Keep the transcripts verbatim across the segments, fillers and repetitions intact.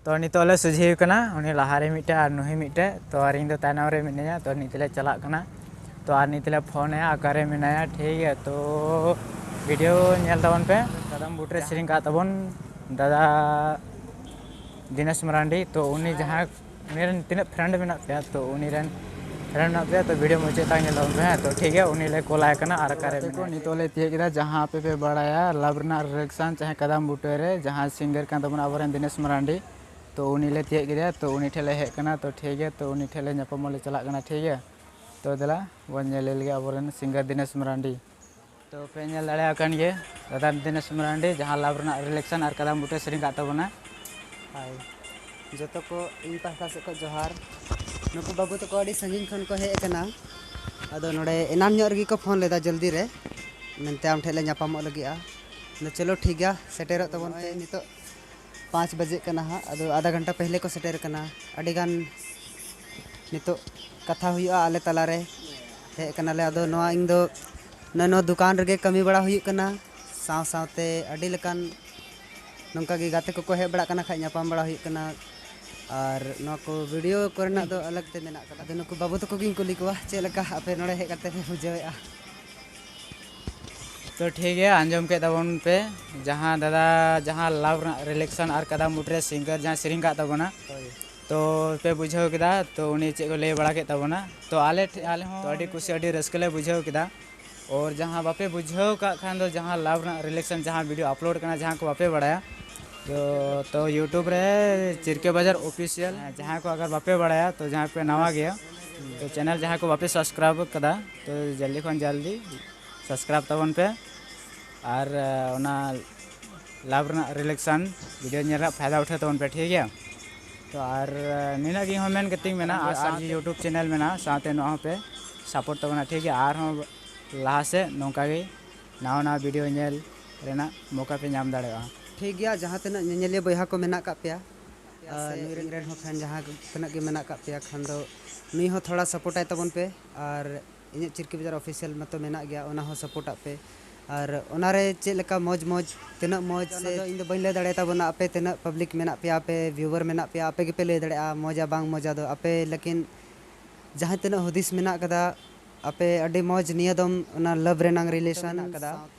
ᱛᱚ ᱱᱤᱛᱚᱜ ᱞᱮ ᱥᱚᱡᱷᱮ ᱠᱟᱱᱟ, ᱩᱱᱤ ᱞᱟᱦᱟᱨᱮ ᱢᱤᱫᱴᱮᱡ ᱟᱨ ᱱᱩᱭ ᱢᱤᱫᱴᱮᱡ, ᱛᱚ ᱟᱨ ᱤᱧ ᱫᱚ ᱛᱟᱭᱱᱚᱢ ᱨᱮ ᱢᱤᱱᱟᱹᱧᱟ᱾ ᱛᱚ ᱱᱤᱛ ᱞᱮ ᱪᱟᱞᱟᱜ ᱠᱟᱱᱟ, ᱛᱚ ᱟᱨ ᱱᱤᱛ ᱞᱮ ᱯᱷᱳᱱ ᱟᱭᱟ ᱚᱠᱟᱨᱮ ᱢᱮᱱᱟᱭᱟ, ᱴᱷᱤᱠ ᱜᱮᱭᱟ᱾ ᱛᱚ ᱵᱷᱤᱰᱤᱭᱳ ᱧᱮᱞ ᱛᱟᱵᱚᱱ ᱯᱮ, ᱠᱟᱫᱟᱢ ᱵᱩᱴ ᱨᱮ ᱥᱮᱨᱮᱧ ᱠᱟᱜ ᱛᱟᱵᱚᱱ ᱫᱟᱫᱟ ᱫᱤᱱᱮᱥ ᱢᱟᱨᱟᱱᱰᱤ᱾ ᱛᱚ ᱩᱱᱤ ᱡᱟᱦᱟᱸ, ᱩᱱᱤ ᱨᱮᱱ ᱛᱤᱱᱟᱹᱜ ᱯᱷᱨᱮᱱᱰ ᱢᱮᱱᱟᱜ ᱯᱮᱭᱟ, ᱛᱚ ᱩᱱᱤ ᱨᱮᱱ ᱯᱷᱨᱮᱱᱰ ᱢᱮᱱᱟᱜ ᱯᱮᱭᱟ, ᱛᱚ ᱵᱷᱤᱰᱤᱭᱳ ᱢᱩᱪᱟᱹᱫ ᱛᱟᱭ ᱧᱮᱞ ᱛᱟᱵᱚᱱ ᱯᱮ, ᱦᱮᱸ᱾ ᱛᱚ ᱴᱷᱤᱠ ᱜᱮᱭᱟ, ᱩᱱᱤ ᱞᱮ ᱠᱚᱞ ᱟᱭ ᱠᱟᱱᱟ ᱟᱨ ᱚᱠᱟᱨᱮ ᱢᱮᱱᱟᱭᱟ᱾ ᱱᱤᱛᱚᱜ ᱞᱮ ᱛᱤᱭᱳᱜ ᱠᱮᱫᱟ ᱡᱟᱦᱟᱸ ᱟᱯᱮ ᱯᱮ ᱵᱟᱲᱟᱭᱟ ᱞᱟᱵᱷ ᱨᱮᱱᱟᱜ ᱨᱤᱞᱮᱠᱥᱟᱱ ᱡᱟᱦᱟᱸᱭ ᱠᱟᱫᱟᱢ ᱵᱩᱴᱟᱹ ᱨᱮ ᱡᱟᱦᱟᱸᱭ ᱥᱤᱝᱜᱟᱨ ᱠᱟᱱ ᱛᱟᱵᱚᱱᱟ ᱟᱵᱚᱨᱮᱱ ᱫᱤᱱᱮᱥ ᱢᱟᱨᱟᱱᱰᱤ᱾ ᱛᱚ ᱩᱱᱤ ᱞᱮ ᱛᱤᱭᱳᱜ ᱠᱮᱫᱮᱭᱟ, ᱛᱚ ᱩᱱᱤ ᱴᱷᱮᱱ ᱞᱮ ᱦᱮᱡ ᱠᱟᱱᱟ᱾ ᱛᱚ ᱴᱷᱤᱠ ᱜᱮᱭᱟ, ᱛᱚ ᱩᱱᱤ ᱴᱷᱮᱱ ᱞᱮ ᱧᱟᱯᱟᱢᱚᱜ ᱞᱮ ᱪᱟᱞᱟᱜ ᱠᱟᱱᱟ, ᱴᱷᱤᱠ ᱜᱮᱭᱟ᱾ ᱛᱚ ᱫᱮᱞᱟ ᱵᱚᱱ ᱧᱮᱞ ᱞᱮᱜᱮ ᱟᱵᱚᱨᱮᱱ ᱥᱤᱝᱜᱟᱨ ᱫᱤᱱᱮᱥ ᱢᱟᱨᱟᱱᱰᱤ᱾ ᱛᱚ ᱯᱮ ᱧᱮᱞ ᱫᱟᱲᱮᱭᱟᱜ ᱠᱟᱱ ᱜᱮ ᱫᱟᱫᱟ ᱫᱤᱱᱮᱥ ᱢᱟᱨᱟᱱᱰᱤ ᱡᱟᱦᱟᱸ ᱞᱟᱵᱷ ᱨᱮᱱᱟᱜ ᱨᱤᱞᱮᱠᱥᱟᱱ ᱟᱨ ᱠᱟᱫᱟᱢ ᱵᱩᱴᱟᱹ ᱥᱮᱨᱮᱧ ᱠᱟᱜ ᱛᱟᱵᱚᱱᱟ᱾ ᱦᱳᱭ, ᱡᱚᱛᱚ ᱠᱚ ᱤᱧ ᱯᱟᱦᱴᱟ ᱥᱮᱫ ᱠᱷᱚᱱ ᱡᱚᱦᱟᱨ᱾ ᱱᱩᱠᱩ ᱵᱟᱹᱵᱩ ᱛᱟᱠᱚ ᱟᱹᱰᱤ ᱥᱟᱺᱜᱤᱧ ᱠᱷᱚᱱ ᱠᱚ ᱦᱮᱡ ᱟᱠᱟᱱᱟ᱾ ᱟᱫᱚ ᱱᱚᱰᱮ ᱮᱱᱟᱱ ᱧᱚᱜ ᱨᱮᱜᱮ ᱠᱚ ᱯᱷᱳᱱ ᱞᱮᱫᱟ ᱡᱚᱞᱫᱤ ᱨᱮ, ᱢᱮᱱᱛᱮ ᱟᱢ ᱴᱷᱮᱱ ᱞᱮ ᱧᱟᱯᱟᱢᱚᱜ ᱞᱟᱹᱜᱤᱫᱼᱟ᱾ ᱟᱫᱚ ᱪᱚᱞᱚ ᱴᱷᱤᱠ ᱜᱮᱭᱟ, ᱥᱮᱴᱮᱨᱚᱜ ᱛᱟᱵᱚᱱ ᱯᱮ᱾ ᱱᱤᱛᱚᱜ ᱯᱟᱸᱪ ᱵᱟᱡᱮᱜ ᱠᱟᱱᱟ ᱦᱟᱸᱜ, ᱟᱫᱚ ᱟᱫᱷᱟ ᱜᱷᱚᱱᱴᱟ ᱯᱮᱦᱞᱮ ᱠᱚ ᱥᱮᱴᱮᱨ ᱠᱟᱱᱟ᱾ ᱟᱹᱰᱤᱜᱟᱱ ᱱᱤᱛᱚᱜ ᱠᱟᱛᱷᱟ ᱦᱩᱭᱩᱜᱼᱟ ᱟᱞᱮ ᱛᱟᱞᱟᱨᱮ᱾ ᱦᱮᱡ ᱠᱟᱱᱟᱞᱮ, ᱟᱫᱚ ᱱᱚᱣᱟ ᱤᱧ ᱫᱚ ᱱᱚᱜᱼᱚᱭ ᱱᱚᱣᱟ ᱫᱚᱠᱟᱱ ᱨᱮᱜᱮ ᱠᱟᱹᱢᱤ ᱵᱟᱲᱟ ᱦᱩᱭᱩᱜ ᱠᱟᱱᱟ, ᱥᱟᱶ ᱥᱟᱶᱛᱮ ᱟᱹᱰᱤ ᱞᱮᱠᱟᱱ ᱱᱚᱝᱠᱟ ᱜᱮ ᱜᱟᱛᱮ ᱠᱚᱠᱚ ᱦᱮᱡ ᱵᱟᱲᱟᱜ ᱠᱟᱱᱟ ᱠᱷᱟᱡ ᱧᱟᱯᱟᱢ ᱵᱟᱲᱟ ᱦᱩᱭᱩᱜ ᱠᱟᱱᱟ᱾ ᱟᱨ ᱱᱚᱣᱟ ᱠᱚ ᱵᱷᱤᱰᱤᱭᱳ ᱠᱚᱨᱮᱱᱟᱜ ᱫᱚ ᱟᱞᱟᱜᱽ ᱛᱮ ᱢᱮᱱᱟᱜ ᱠᱟᱫᱟ᱾ ᱟᱫᱚ ᱱᱩᱠᱩ ᱵᱟᱹᱵᱩ ᱛᱟᱠᱚ ᱜᱤᱧ ᱠᱩᱞᱤ ᱠᱚᱣᱟ ᱪᱮᱫ ᱞᱮᱠᱟ ᱟᱯᱮ ᱱᱚᱰᱮ ᱦᱮᱡ ᱠᱟᱛᱮ ᱯᱮ ᱵᱩᱡᱷᱟᱹᱣᱮᱫᱼᱟ? ᱛᱚ ᱴᱷᱤᱠ ᱜᱮᱭᱟ, ᱟᱸᱡᱚᱢ ᱠᱮᱫ ᱛᱟᱵᱚᱱ ᱯᱮ ᱡᱟᱦᱟᱸ ᱫᱟᱫᱟ ᱡᱟᱦᱟᱸ ᱞᱟᱵᱷ ᱨᱮᱱᱟᱜ ᱨᱤᱞᱮᱠᱥᱟᱱ ᱟᱨ ᱠᱟᱫᱟᱢ ᱵᱩᱴ ᱨᱮ ᱥᱤᱝᱜᱟᱨ ᱡᱟᱦᱟᱸ ᱥᱮᱨᱮᱧ ᱠᱟᱜ ᱛᱟᱵᱚᱱᱟ᱾ ᱦᱳᱭ᱾ ᱛᱚ ᱯᱮ ᱵᱩᱡᱷᱟᱹᱣ ᱠᱮᱫᱟ, ᱛᱚ ᱩᱱᱤ ᱪᱮᱫ ᱠᱚ ᱞᱟᱹᱭ ᱵᱟᱲᱟ ᱠᱮᱫ ᱛᱟᱵᱚᱱᱟ, ᱛᱚ ᱟᱞᱮ ᱴᱷᱮ-, ᱟᱞᱮ ᱦᱚᱸ ᱛᱚ ᱟᱹᱰᱤ ᱠᱩᱥᱤ ᱟᱹᱰᱤ ᱨᱟᱹᱥᱠᱟᱹ ᱞᱮ ᱵᱩᱡᱷᱟᱹᱣ ᱠᱮᱫᱟ᱾ ᱟᱨ ᱡᱟᱦᱟᱸ ᱵᱟᱯᱮ ᱵᱩᱡᱷᱟᱹᱣ ᱠᱟᱜ ᱠᱷᱟᱱ ᱫᱚ ᱡᱟᱦᱟᱸ ᱞᱟᱵᱷ ᱨᱮᱱᱟᱜ ᱨᱤᱞᱮᱠᱥᱟᱱ ᱡᱟᱦᱟᱸ ᱵᱷᱤᱰᱤᱭᱳ ᱟᱯᱞᱳᱰ ᱠᱟᱱᱟ ᱡᱟᱦᱟᱸ ᱠᱚ ᱵᱟᱯᱮ ᱵᱟᱲᱟᱭᱟ, ᱛᱚ ᱛᱚ ᱭᱩᱴᱩᱵᱽ ᱨᱮ ᱪᱤᱨᱠᱮ ᱵᱟᱡᱟᱨ ᱚᱯᱷᱤᱥᱤᱭᱟᱞ, ᱡᱟᱦᱟᱸᱭ ᱠᱚ ᱟᱜᱟᱨ ᱵᱟᱯᱮ ᱵᱟᱲᱟᱭᱟ, ᱛᱚ ᱡᱟᱦᱟᱸᱭ ᱯᱮ ᱱᱟᱣᱟ ᱜᱮᱭᱟ, ᱛᱚ ᱪᱮᱱᱮᱞ ᱡᱟᱦᱟᱸᱭ ᱠᱚ ᱵᱟᱯᱮ ᱥᱟᱵᱥᱠᱨᱟᱭᱤᱵᱽ ᱠᱟᱫᱟ, ᱛᱚ ᱡᱚᱞᱫᱤ ᱠᱷᱚᱱ ᱡᱚᱞᱫᱤ ᱥᱟᱵᱥᱠᱨᱟᱭᱤᱵᱽ ᱛᱟᱵᱚᱱ ᱯᱮ᱾ ᱟᱨ ᱚᱱᱟ ᱞᱟᱵᱷ ᱨᱮᱱᱟᱜ ᱨᱤᱞᱮᱠᱥᱟᱱ ᱵᱷᱤᱰᱤᱭᱳ ᱧᱮᱞ ᱨᱮᱱᱟᱜ ᱯᱷᱟᱭᱫᱟ ᱩᱴᱷᱟᱹᱣ ᱛᱟᱵᱚᱱ ᱯᱮ, ᱴᱷᱤᱠ ᱜᱮᱭᱟ᱾ ᱛᱚ ᱟᱨ ᱱᱤᱱᱟᱹᱜ ᱜᱮ ᱤᱧ ᱦᱚᱸ ᱢᱮᱱ ᱠᱟᱛᱮᱧ ᱢᱮᱱᱟ, ᱟᱨ ᱥᱟᱶᱛᱮ ᱭᱩᱴᱩᱵᱽ ᱪᱮᱱᱮᱞ ᱢᱮᱱᱟᱜᱼᱟ, ᱥᱟᱶᱛᱮ ᱱᱚᱣᱟ ᱦᱚᱸᱯᱮ ᱥᱟᱯᱳᱨᱴ ᱛᱟᱵᱚᱱᱟ, ᱴᱷᱤᱠ ᱜᱮᱭᱟ᱾ ᱟᱨᱦᱚᱸ ᱞᱟᱦᱟ ᱥᱮᱫ ᱱᱚᱝᱠᱟ ᱜᱮ ᱱᱟᱣᱟ ᱱᱟᱣᱟ ᱵᱷᱤᱰᱤᱭᱳ ᱧᱮᱞ ᱨᱮᱱᱟᱜ ᱢᱚᱠᱟ ᱯᱮ ᱧᱟᱢ ᱫᱟᱲᱮᱭᱟᱜᱼᱟ᱾ ᱴᱷᱤᱠ ᱜᱮᱭᱟ, ᱡᱟᱦᱟᱸ ᱛᱤᱱᱟᱹᱜ ᱧᱮᱧᱮᱞᱤᱭᱟᱹ ᱵᱚᱭᱦᱟ ᱠᱚ ᱢᱮᱱᱟᱜ ᱠᱟᱜ ᱯᱮᱭᱟ, ᱟᱨ ᱱᱩᱭ ᱨᱮᱱ ᱦᱚᱸ ᱯᱷᱮᱱ ᱡᱟᱦᱟᱸ ᱛᱤᱱᱟᱹᱜ ᱜᱮ ᱢᱮᱱᱟᱜ ᱠᱟᱜ ᱯᱮᱭᱟ ᱠᱷᱟᱱ ᱫᱚ ᱱᱩᱭ ᱦᱚᱸ ᱛᱷᱚᱲᱟ ᱥᱟᱯᱳᱨᱴᱟᱭ ᱛᱟᱵᱚᱱ ᱯᱮ᱾ ᱟᱨ ᱤᱧᱟᱹᱜ ᱪᱤᱨᱠᱤ ᱵᱟᱡᱟᱨ ᱚᱯᱷᱤᱥᱤᱭᱟᱞ ᱢᱟᱛᱚ ᱢᱮᱱᱟᱜ ᱜᱮᱭᱟ, ᱚᱱᱟ ᱦᱚᱸ ᱥᱟᱯᱳᱨᱴᱟᱜ ᱯᱮ᱾ ᱟᱨ ᱚᱱᱟᱨᱮ ᱪᱮᱫ ᱞᱮᱠᱟ ᱢᱚᱡᱽ ᱢᱚᱡᱽ, ᱛᱤᱱᱟᱹᱜ ᱢᱚᱡᱽ ᱚᱱᱟ ᱥᱮ ᱫᱚ ᱤᱧ ᱫᱚ ᱵᱟᱹᱧ ᱞᱟᱹᱭ ᱫᱟᱲᱮᱭᱟᱛᱟ ᱵᱚᱱᱟ, ᱟᱯᱮ ᱛᱤᱱᱟᱹᱜ ᱯᱟᱵᱽᱞᱤᱠ ᱢᱮᱱᱟᱜ ᱯᱮᱭᱟ, ᱟᱯᱮ ᱵᱷᱤᱭᱩᱣᱟᱨ ᱢᱮᱱᱟᱜ ᱯᱮᱭᱟ, ᱟᱯᱮ ᱜᱮᱯᱮ ᱞᱟᱹᱭ ᱫᱟᱲᱮᱭᱟᱜᱼᱟ ᱢᱚᱡᱟ ᱵᱟᱝ ᱢᱚᱡᱟ ᱫᱚ ᱟᱯᱮ᱾ ᱞᱮᱠᱤᱱ ᱡᱟᱦᱟᱸ ᱛᱤᱱᱟᱹᱜ ᱦᱩᱫᱤᱥ ᱢᱮᱱᱟᱜ ᱠᱟᱫᱟ, ᱟᱯᱮ ᱟᱹᱰᱤ ᱢᱚᱡᱽ ᱱᱤᱭᱟᱹ ᱫᱚᱢ ᱚᱱᱟ ᱞᱟᱵᱷ ᱨᱮᱱᱟᱝ ᱨᱤᱞᱮᱥᱚᱱ ᱢᱮᱱᱟᱜ ᱠᱟᱫᱟ᱾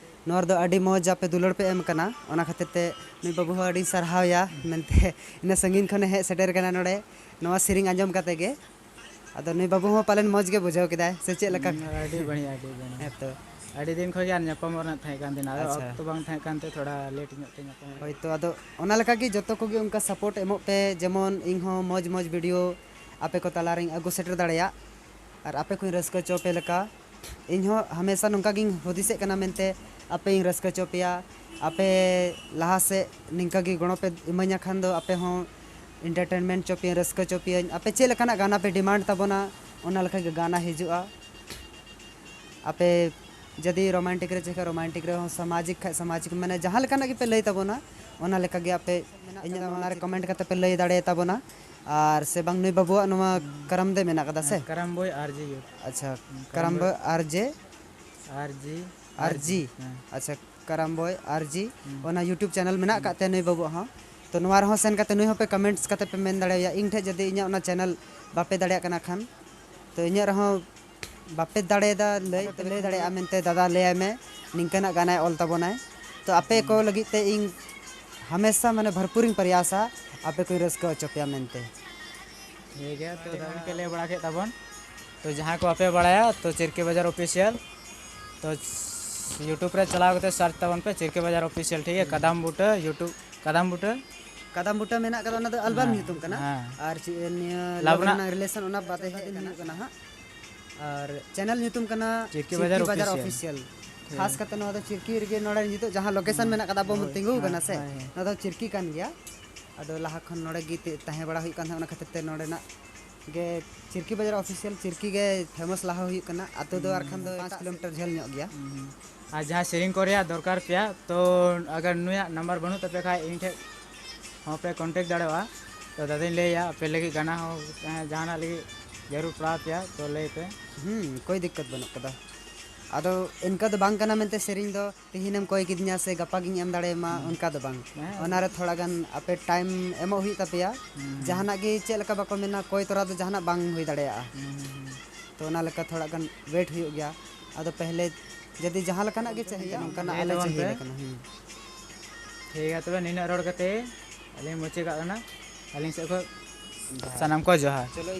ᱱᱚᱣᱟ ᱨᱮᱫᱚ ᱟᱹᱰᱤ ᱢᱚᱡᱽ ᱟᱯᱮ ᱫᱩᱞᱟᱹᱲ ᱯᱮ ᱮᱢ ᱠᱟᱱᱟ, ᱚᱱᱟ ᱠᱷᱟᱹᱛᱤᱨ ᱛᱮ ᱱᱩᱭ ᱵᱟᱹᱵᱩ ᱦᱚᱸ ᱟᱹᱰᱤᱧ ᱥᱟᱨᱦᱟᱣᱮᱭᱟ ᱢᱮᱱᱛᱮ ᱤᱱᱟᱹ ᱥᱟᱺᱜᱤᱧ ᱠᱷᱚᱱᱮ ᱦᱮᱡ ᱥᱮᱴᱮᱨ ᱠᱟᱱᱟ ᱱᱚᱰᱮ ᱱᱚᱣᱟ ᱥᱮᱨᱮᱧ ᱟᱸᱡᱚᱢ ᱠᱟᱛᱮ ᱜᱮ᱾ ᱟᱫᱚ ᱱᱩᱭ ᱵᱟᱹᱵᱩ ᱦᱚᱸ ᱯᱟᱞᱮᱱ ᱢᱚᱡᱽ ᱜᱮ ᱵᱩᱡᱷᱟᱹᱣ ᱠᱮᱫᱟᱭ ᱥᱮ ᱪᱮᱫ ᱞᱮᱠᱟ? ᱦᱩᱸ, ᱟᱹᱰᱤ ᱵᱟᱹᱲᱤᱡ, ᱟᱹᱰᱤ ᱵᱟᱹᱲᱤᱡ᱾ ᱦᱮᱸ ᱛᱚ᱾ ᱟᱹᱰᱤ ᱫᱤᱱ ᱠᱷᱚᱱ ᱜᱮ ᱟᱨ ᱧᱟᱯᱟᱢᱚᱜ ᱨᱮᱱᱟᱜ ᱛᱟᱦᱮᱸ ᱠᱟᱱ ᱛᱤᱧᱟᱹ, ᱟᱫᱚ ᱟᱪᱪᱷᱟ᱾ ᱚᱠᱛᱚ ᱵᱟᱝ ᱛᱟᱦᱮᱸ ᱠᱟᱱᱛᱮ ᱛᱷᱚᱲᱟ ᱞᱮᱴ ᱧᱚᱜ ᱛᱮ ᱧᱟᱯᱟᱢ ᱦᱩᱭ ᱦᱳᱭ ᱛᱚ, ᱟᱫᱚ ᱚᱱᱟ ᱞᱮᱠᱟ ᱜᱮ ᱡᱚᱛᱚ ᱠᱚᱜᱮ ᱚᱱᱠᱟ ᱥᱟᱯᱳᱨᱴ ᱮᱢᱚᱜ ᱯᱮ, ᱡᱮᱢᱚᱱ ᱤᱧ ᱦᱚᱸ ᱢᱚᱡᱽ ᱢᱚᱡᱽ ᱵᱷᱤᱰᱤᱭᱳ ᱟᱯᱮ ᱠᱚ ᱛᱟᱞᱟ ᱨᱤᱧ ᱟᱹᱜᱩ ᱥᱮᱴᱮᱨ ᱫᱟᱲᱮᱭᱟᱜ᱾ ᱟᱨ ᱟᱯᱮ ᱠᱚᱧ ᱨᱟᱹᱥᱠᱟᱹ ᱦᱚᱪᱚ ᱯᱮ ᱞᱮᱠᱟ᱾ ᱤᱧ ᱦᱚᱸ ᱦᱟᱢᱮᱥᱟ ᱱᱚᱝᱠᱟ ᱜᱤᱧ ᱦᱩᱫᱤᱥᱮᱫ ᱠᱟᱱᱟ ᱢᱮᱱᱛᱮ ᱟᱯᱮᱧ ᱨᱟᱹᱥᱠᱟᱹ ᱦᱚᱪᱚ ᱯᱮᱭᱟ᱾ ᱟᱯᱮ ᱞᱟᱦᱟ ᱥᱮᱫ ᱱᱤᱝᱠᱟᱹ ᱜᱮ ᱜᱚᱲᱚ ᱯᱮ ᱤᱢᱟᱹᱧᱟ ᱠᱷᱟᱱ ᱫᱚ ᱟᱯᱮ ᱦᱚᱸ ᱤᱱᱴᱟᱨᱴᱮᱱᱢᱮᱱᱴ ᱦᱚᱪᱚ ᱯᱮᱭᱟᱹᱧ, ᱨᱟᱹᱥᱠᱟᱹ ᱦᱚᱪᱚ ᱯᱮᱭᱟᱹᱧ᱾ ᱟᱯᱮ ᱪᱮᱫ ᱞᱮᱠᱟᱱᱟᱜ ᱜᱟᱱᱟ ᱯᱮ ᱰᱤᱢᱟᱱᱰ ᱛᱟᱵᱚᱱᱟ, ᱚᱱᱟ ᱞᱮᱠᱟ ᱜᱮ ᱜᱟᱱᱟ ᱦᱤᱡᱩᱜᱼᱟ᱾ ᱟᱯᱮ ᱡᱩᱫᱤ ᱨᱳᱢᱟᱱᱴᱤᱠ ᱨᱮ ᱪᱮ ᱠᱷᱟᱡ ᱨᱳᱢᱟᱱᱴᱤᱠ ᱨᱮᱦᱚᱸ, ᱥᱟᱢᱟᱡᱤᱠ ᱠᱷᱟᱡ ᱥᱟᱢᱟᱡᱤᱠ, ᱢᱟᱱᱮ ᱡᱟᱦᱟᱸ ᱞᱮᱠᱟᱱᱟᱜ ᱜᱮᱯᱮ ᱞᱟᱹᱭ ᱛᱟᱵᱚᱱᱟ, ᱚᱱᱟ ᱞᱮᱠᱟ ᱜᱮ ᱟᱯᱮ ᱤᱧᱟᱹᱜ ᱱᱚᱣᱟ ᱨᱮ ᱠᱚᱢᱮᱱᱴ ᱠᱟᱛᱮ ᱯᱮ ᱞᱟᱹᱭ ᱫᱟᱲᱮᱭᱟᱛᱟ ᱵᱚᱱᱟ᱾ ᱟᱨ ᱥᱮ ᱵᱟᱝ ᱱᱩᱭ ᱵᱟᱹᱵᱩᱣᱟᱜ ᱱᱚᱣᱟ ᱠᱟᱨᱟᱢ ᱫᱟᱹᱭ ᱢᱮᱱᱟᱜ ᱠᱟᱫᱟ ᱥᱮ? ᱦᱮᱸ, ᱠᱟᱨᱟᱢ ᱵᱳᱭ ᱟᱨ ᱡᱤ ᱭᱩ᱾ ᱟᱪᱪᱷᱟ, ᱦᱮᱸ, ᱠᱟᱨᱟᱢ ᱠᱟᱨᱟᱢ ᱵᱳᱭ ᱵᱳᱭ᱾ ᱟᱨ ᱡᱮ ᱟᱨ ᱡᱤ᱾ ᱦᱮᱸ᱾ ᱟᱪᱪᱷᱟ, ᱠᱟᱨᱟᱢ ᱵᱳᱭ ᱟᱨ ᱡᱤ᱾ ᱦᱩᱸ᱾ ᱚᱱᱟ YouTube ᱪᱮᱱᱮᱞ ᱢᱮᱱᱟᱜ ᱦᱩᱸ᱾ ᱟᱠᱟᱫ ᱛᱟᱭᱟ ᱱᱩᱭ ᱵᱟᱹᱵᱩᱣᱟᱜ ᱦᱚᱸ᱾ ᱛᱚ ᱱᱚᱣᱟ ᱨᱮᱦᱚᱸ ᱥᱮᱱ ᱠᱟᱛᱮ ᱱᱩᱭ ᱦᱚᱸᱯᱮ ᱠᱚᱢᱮᱱᱴᱥ ᱠᱟᱛᱮ ᱯᱮ ᱢᱮᱱ ᱫᱟᱲᱮᱣᱟᱭᱟ, ᱤᱧ ᱴᱷᱮᱡ ᱡᱩᱫᱤ ᱤᱧᱟᱹᱜ ᱚᱱᱟ ᱪᱮᱱᱮᱞ ᱵᱟᱯᱮ ᱫᱟᱲᱮᱭᱟᱜ ᱠᱟᱱᱟ ᱠᱷᱟᱱ, ᱛᱚ ᱤᱧᱟᱹᱜ ᱨᱮᱦᱚᱸ ᱵᱟᱯᱮ ᱫᱟᱲᱮᱭᱟᱫᱟ ᱞᱟᱹᱭ, ᱞᱟᱹᱭ ᱫᱟᱲᱮᱭᱟᱜᱼᱟ ᱢᱮᱱᱛᱮ, ᱫᱟᱫᱟ ᱞᱟᱹᱭᱟᱭ ᱢᱮ, ᱱᱤᱝᱠᱟᱹᱱᱟᱜ ᱜᱟᱱᱟᱭ ᱚᱞ ᱛᱟᱵᱚᱱᱟᱭ᱾ ᱛᱚ ᱟᱯᱮ ᱠᱚ ᱦᱩᱸ᱾ ᱞᱟᱹᱜᱤᱫ ᱛᱮ ᱤᱧ ᱦᱟᱢᱮᱥᱟ ᱢᱟᱱᱮ ᱵᱷᱚᱨᱯᱩᱨᱤᱧ ᱯᱨᱚᱭᱟᱥᱟ ᱟᱯᱮ ᱠᱚᱧ ᱨᱟᱹᱥᱠᱟᱹ ᱦᱚᱪᱚ ᱯᱮᱭᱟ ᱢᱮᱱᱛᱮ᱾ ᱴᱷᱤᱠ ᱜᱮᱭᱟ, ᱛᱚ ᱟᱹᱰᱤ ᱫᱟᱫᱟ ᱢᱚᱡᱽ ᱯᱮ ᱞᱟᱹᱭ ᱵᱟᱲᱟ ᱠᱮᱫ ᱛᱟᱵᱚᱱ᱾ ᱛᱚ ᱡᱟᱦᱟᱸᱭ ᱠᱚ ᱵᱟᱯᱮ ᱵᱟᱲᱟᱭᱟ, ᱛᱚ ᱪᱤᱨᱠᱤ ᱵᱟᱡᱟᱨ ᱚᱯᱷᱤᱥᱤᱭᱟᱞ, ᱛᱚ YouTube ᱨᱮ ᱪᱟᱞᱟᱣ ᱠᱟᱛᱮ ᱥᱟᱨᱪ ᱛᱟᱵᱚᱱ ᱯᱮ, ᱪᱤᱨᱠᱤ ᱵᱟᱡᱟᱨ ᱚᱯᱷᱤᱥᱤᱭᱟᱞ, ᱴᱷᱤᱠ ᱜᱮᱭᱟ? ᱦᱩᱸ᱾ ᱠᱟᱫᱟᱢ ᱵᱩᱴᱟᱹ YouTube, ᱠᱟᱫᱟᱢ ᱵᱩᱴᱟᱹ᱾ ᱠᱟᱫᱟᱢ ᱵᱩᱴᱟᱹ ᱢᱮᱱᱟᱜ ᱠᱟᱫᱟ, ᱚᱱᱟ ᱫᱚ ᱟᱞᱵᱟᱢ ᱦᱮᱸ, ᱧᱩᱛᱩᱢ ᱠᱟᱱᱟ᱾ ᱦᱮᱸ᱾ ᱟᱨ ᱪᱮᱫ ᱱᱤᱭᱟᱹ ᱞᱟᱵᱽ ᱞᱟᱵᱽ ᱨᱮᱱᱟᱜ ᱨᱮᱱᱟᱜ ᱨᱤᱞᱮᱥᱚᱱ, ᱚᱱᱟ ᱵᱟᱫᱮ ᱦᱮᱡ ᱠᱟᱱᱟ ᱦᱟᱸᱜ᱾ ᱟᱨ ᱪᱮᱱᱮᱞ ᱧᱩᱛᱩᱢ ᱠᱟᱱᱟ ᱪᱤᱨᱠᱤ ᱪᱤᱨᱠᱤ ᱵᱟᱡᱟᱨ ᱵᱟᱡᱟᱨ ᱚᱯᱷᱤᱥᱤᱭᱟᱞ᱾ ᱚᱯᱷᱤᱥᱤᱭᱟᱞ᱾ ᱴᱷᱤᱠ᱾ ᱠᱷᱟᱥ ᱠᱟᱛᱮ ᱱᱚᱣᱟ ᱫᱚ ᱪᱤᱨᱠᱤ ᱨᱮᱜᱮ, ᱱᱚᱰᱮ ᱱᱤᱛᱚᱜ ᱡᱟᱦᱟᱸ ᱞᱳᱠᱮᱥᱚᱱ ᱦᱩᱸ᱾ ᱢᱮᱱᱟᱜ ᱠᱟᱫᱟ, ᱟᱵᱚ ᱵᱚᱱ ᱦᱳᱭ, ᱛᱤᱸᱜᱩ ᱦᱮᱸ, ᱠᱟᱱᱟ ᱥᱮ, ᱦᱳᱭ, ᱦᱳᱭ᱾ ᱱᱚᱣᱟ ᱫᱚ ᱪᱤᱨᱠᱤ ᱠᱟᱱ ᱜᱮᱭᱟ᱾ ᱟᱫᱚ ᱞᱟᱦᱟ ᱠᱷᱚᱱ ᱱᱚᱰᱮ ᱜᱮ ᱛᱮ-, ᱛᱟᱦᱮᱸ ᱵᱟᱲᱟ ᱦᱩᱭᱩᱜ ᱠᱟᱱ ᱛᱟᱦᱮᱸᱫ, ᱚᱱᱟ ᱠᱷᱟᱹᱛᱤᱨ ᱛᱮ ᱱᱚᱰᱮᱱᱟᱜ ᱜᱮ ᱪᱤᱨᱠᱤ ᱵᱟᱡᱟᱨ ᱚᱯᱷᱤᱥᱤᱭᱟᱞ ᱪᱤᱨᱠᱤ ᱜᱮ ᱯᱷᱮᱢᱟᱥ ᱞᱟᱦᱟ ᱦᱩᱭᱩᱜ ᱠᱟᱱᱟ᱾ ᱟᱛᱳ ᱫᱚ ᱟᱨ ᱠᱷᱟᱱ ᱫᱚ ᱦᱩᱸ᱾ ᱯᱟᱸᱪ ᱠᱤᱞᱳᱢᱤᱴᱟᱨ ᱡᱷᱟᱹᱞ ᱧᱚᱜ ᱜᱮᱭᱟ᱾ ᱦᱩᱸ, ᱦᱩᱸ᱾ ᱟᱨ ᱡᱟᱦᱟᱸᱭ ᱥᱮᱨᱮᱧ ᱠᱚ ᱨᱮᱭᱟᱜ ᱫᱚᱨᱠᱟᱨ ᱯᱮᱭᱟ, ᱛᱚ ᱟᱜᱟᱨ ᱱᱩᱭᱟᱜ ᱱᱟᱢᱵᱟᱨ ᱵᱟᱹᱱᱩᱜ ᱛᱟᱯᱮ ᱠᱷᱟᱡ, ᱤᱧ ᱴᱷᱮᱡ ᱦᱚᱸᱯᱮ ᱠᱚᱱᱴᱮᱠᱴ ᱫᱟᱲᱮᱭᱟᱜᱼᱟ᱾ ᱛᱚ ᱫᱟᱫᱟᱧ ᱞᱟᱹᱭᱟ, ᱟᱯᱮ ᱞᱟᱹᱜᱤᱫ ᱜᱟᱱᱟ ᱦᱚᱸ, ᱡᱟᱦᱟᱸ-, ᱡᱟᱦᱟᱱᱟᱜ ᱞᱟᱹᱜᱤᱫ ᱡᱟᱹᱨᱩᱲ ᱯᱟᱲᱟᱣ ᱯᱮᱭᱟ, ᱛᱚ ᱞᱟᱹᱭ ᱯᱮ᱾ ᱦᱩᱸ, ᱠᱳᱭ ᱫᱤᱠᱠᱟᱛ ᱵᱟᱹᱱᱩᱜ ᱠᱟᱫᱟ᱾ ᱟᱫᱚ ᱤᱱᱠᱟᱹ ᱫᱚ ᱵᱟᱝ ᱠᱟᱱᱟ ᱢᱮᱱᱛᱮ ᱥᱮᱨᱮᱧ ᱫᱚ ᱛᱤᱦᱤᱧᱮᱢ ᱠᱚᱭ ᱠᱤᱫᱤᱧᱟ ᱥᱮ ᱜᱟᱯᱟ ᱜᱤᱧ ᱮᱢ ᱫᱟᱲᱮᱭᱟᱢᱟ, ᱦᱩᱸ᱾ ᱚᱱᱠᱟ ᱫᱚ ᱵᱟᱝ᱾ ᱦᱮᱸ᱾ ᱚᱱᱟᱨᱮ ᱛᱷᱚᱲᱟ ᱜᱟᱱ ᱟᱯᱮ time ᱮᱢᱚᱜ ᱦᱩᱭᱩᱜ ᱛᱟᱯᱮᱭᱟ᱾ ᱦᱩᱸ᱾ ᱡᱟᱦᱟᱱᱟᱜ ᱜᱮ ᱪᱮᱫ ᱞᱮᱠᱟ ᱵᱟᱠᱚ ᱢᱮᱱᱟ, ᱠᱚᱭ ᱛᱚᱨᱟ ᱫᱚ ᱡᱟᱦᱟᱱᱟᱜ ᱵᱟᱝ ᱦᱩᱭ ᱫᱟᱲᱮᱭᱟᱜᱼᱟ᱾ ᱦᱩᱸ, ᱦᱩᱸ, ᱦᱩᱸ᱾ ᱛᱚ ᱚᱱᱟ ᱞᱮᱠᱟ ᱛᱷᱚᱲᱟ ᱜᱟᱱ wait ᱦᱩᱭᱩᱜ ᱜᱮᱭᱟ᱾ ᱟᱫᱚ ᱯᱮᱦᱞᱮ ᱡᱩᱫᱤ ᱡᱟᱦᱟᱸ ᱞᱮᱠᱟᱱᱟᱜ ᱜᱮ ᱪᱟᱹᱦᱤᱭᱟ, ᱱᱚᱝᱠᱟᱱᱟᱜ ᱞᱟᱹᱭ ᱟᱞᱮ ᱛᱟᱵᱚᱱ ᱪᱟᱹᱦᱤ ᱯᱮ᱾ ᱞᱮᱠᱟᱱᱟᱜ, ᱦᱩᱸ᱾ ᱴᱷᱤᱠ ᱜᱮᱭᱟ, ᱛᱚᱵᱮ ᱱᱤᱱᱟᱹᱜ ᱨᱚᱲ ᱠᱟᱛᱮ ᱟᱹᱞᱤᱧ ᱢᱩᱪᱟᱹᱫ ᱠᱟᱜ ᱠᱟᱱᱟ᱾ ᱟᱹᱞᱤᱧ ᱥᱮᱫ ᱠᱷᱚᱱ ᱡᱚᱦᱟᱨ᱾ ᱥᱟᱱᱟᱢ ᱠᱚ ᱡᱚᱦᱟᱨ᱾ ᱪᱚᱞᱚ,